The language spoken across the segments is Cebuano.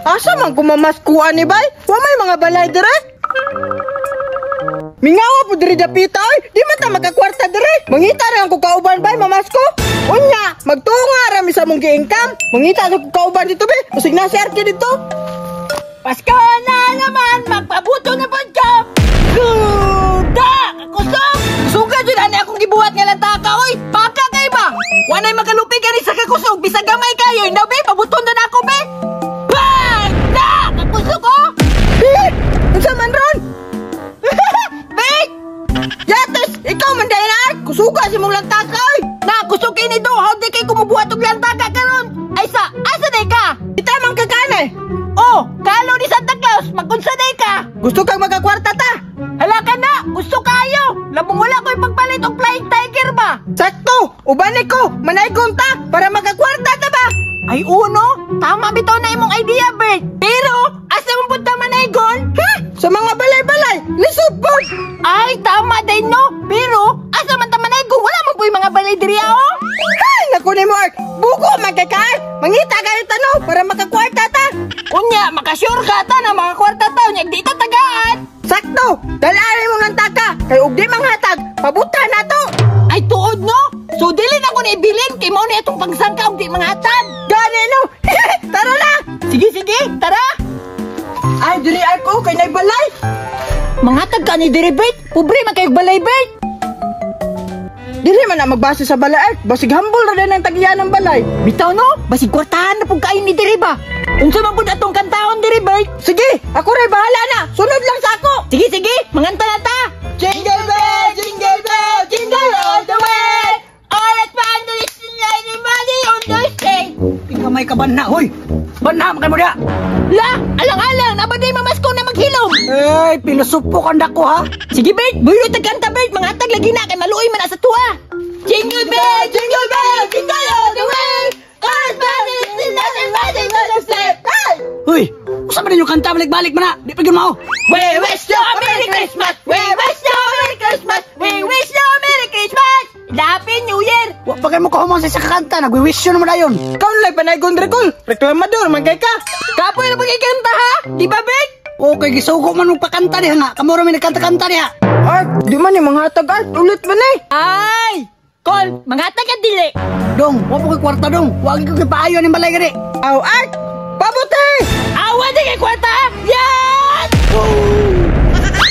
Asa man kumamaskuan ni bay? Wa may mga balay dire? Mingawa po diri dapita oy. Di man ta magkakwarta dire. Mangita ra ang kauban bay mamasko. Unya, magtunga ra mi sa mong giingkam. Mangita sa kauban dito be. Usig na si Arki dito. Pasko na naman, magpabuto na pod ka. Guda! Kusog! Suga jud ani akong gibuhat nga lantaka oy. Paka kay ba? Wanay makalupig ani sa kakusog bisag gamay kayo. Indaw be, pabuton na ako be. Bang! Da! Kakusog oh! Eh, unsa man ron? Bek! Yates, ikaw man dahil na Kusuga si mong lantaka oy. Na kusog kay ni do, how di kay kumubuhat og lantaka karon? Ay sa, asa day ka? Kita man kakanay. Oh, kalo ni Santa Claus, magunsa day ka? Gusto kang magkakwarta ta? Hala ka na, gusto kayo. Labong wala ko'y pagpalit og Flying Tiger ba? Sakto, ubani ko, manaygon ta para magkakwarta ta ba? Ay uno, tama bitaw na imong idea, Bert. Pero, asa man pud ta manaygon? Ha? Sa mga balay-balay, lisod po. Ay, tama din no. Pero, asa man ta manaygon? Wala man pu'y mga balay diri oh. Ay, naku ni mo, Art. Bugo man kay ka. Mangita kayo tanaw para magkakwarta ta. Unya, makasure ka ta na makakwarta ta. Unya, di ta tagaan. Sakto, dalari mo ng taka. Kay og di manghatag, pabuta na to. Ay, tuod no. So, dili na ko na ibilin. Kay mao ni atong pagsangka og di manghatag. Gani no. Tara na. Sige, sige, tara. Ay, diri ako kay naibalay. Manghatag ka ni diri, Bert. Pobre man kayog balay, Bert. Dili man na magbase sa balay, Art. Basig hambol ra din ang tagiya ng balay. Bitaw no, basig kwartahan na pud kayo ni diri ba? Unsa man pud atong kantahon diri, Bert? Sige, ako ray bahala na. Sunod lang sa ako. Sige, sige, manganta na ta. Jingle bell, jingle bell, jingle all the way. All at fun to listen like money on the stage. Ikaw may kaban na, hoy! Banha man kay mo diha! La, alang-alang, nabaday mamasko na maghilom. Ay, pilosopo kang dako ha! Sige, Bert, buyo tagkanta, Bert, mga tag lagi na kay maluoy man na sa tuwa. Jingle bell, jingle bell, jingle all the way. All at fun to listen like money on the stage. Ay! Hoy! Usa man ninyo kanta, balik-balik man na! Di pa gyud mao! We wish you a Merry Christmas. We wish you a Merry Christmas. We wish you a Merry Christmas. And a Happy New Year. Wa pa kay mo kahuman sa isa ka kanta, nagwi-wish yun naman dayon! Ikaw nalay panaygon Recol. Reklamador man kay ka. Kapoy na pagkikanta ha? Di ba, Bert? Okay, gisugo man mong pakanta diha nga, kamo ra may nagkanta-kanta diha! Art, di man ni manghatag Art. Ulit man eh. Ay! Kol, manghatag ka dili. Dong, wa po kay kwarta dong, wa gyud ko paayo ning balay gani! Aw, Art! Pabuti! Awa di kay kwarta! Yan!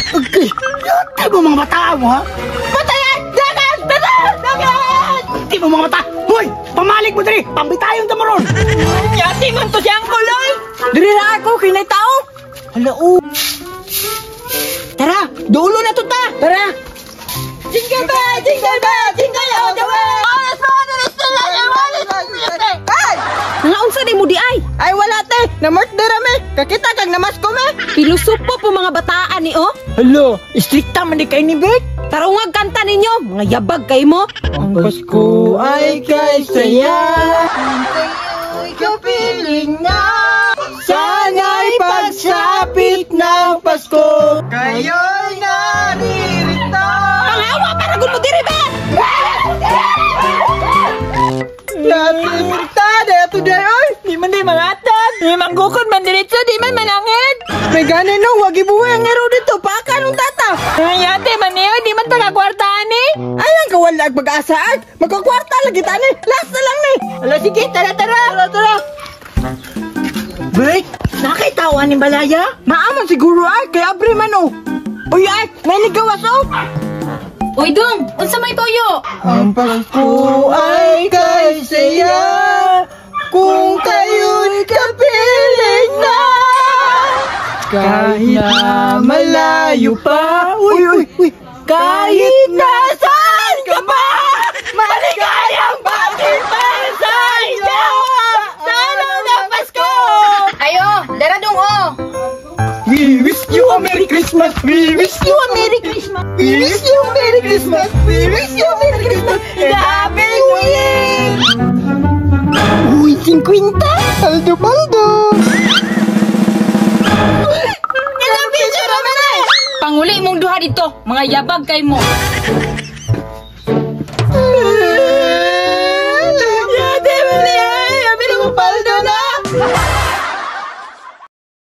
Okay, yate mo mga bata mo ha! Patayan! Dagan! Dagan! Dagan! Di mo mga bata! Hoy! Pamalik mo diri! Pambitayon ta mo ron! Yati man to siyang kuloy! Diri na ako, kinay tao. Hala, oh. Tara, dulo na to ta! Tara. Jingle bell! Jingle bell! Jingle all the way! All is fun and it's still like Ay! Nangaunsa day mo di ay? Ay wala te, na-murder me. Kakita kag namasko me. Pilusupo po mga bataan ni oh. Hala, istrikta man di kay ni Bert. Tarungag kanta ninyo, mga yabag kay mo. Ang Pasko ay kay saya. Kayo'y kapiling na. Sana'y pagsapit ng Pasko, kayo'y naririto. Pangawa para gud mo diri ba? Yati ta today oy. Di man di mangatag. Di man gukod man diretso, di man manangin. May gani no, wag ibuwi ang ero dito. Paaka nung tata. Ay, ate, man niyo, di man taga-kwartaan eh. Ay, ang kawala ang pag-asa Art. Magkakwarta lagi tani. Last na lang ni. Hala, sige, tara, tara. Tara, tara. Bert, nakitawa ni Balaya? Naaman siguro Art, kay abre man oh. Uy Art, may ligawas oh. Uy dong, unsa may toyo? Ang Pasko ay kay saya kung kayo'y kapiling na. Kahit na malayo pa, uy, uy, uy, kahit nasaan ka pa, maligayang bati pa sa inyo Sa araw ng Pasko! Ayo, dara dong oh. We wish you a Merry Christmas. We wish you a Merry Christmas! We wish you a Merry Christmas. We wish you a Merry Christmas and a Happy New Year. Uy, 50! Aldo Baldo. Ilang picture naman eh! Panguli mong duha dito, mga yabag kay mo.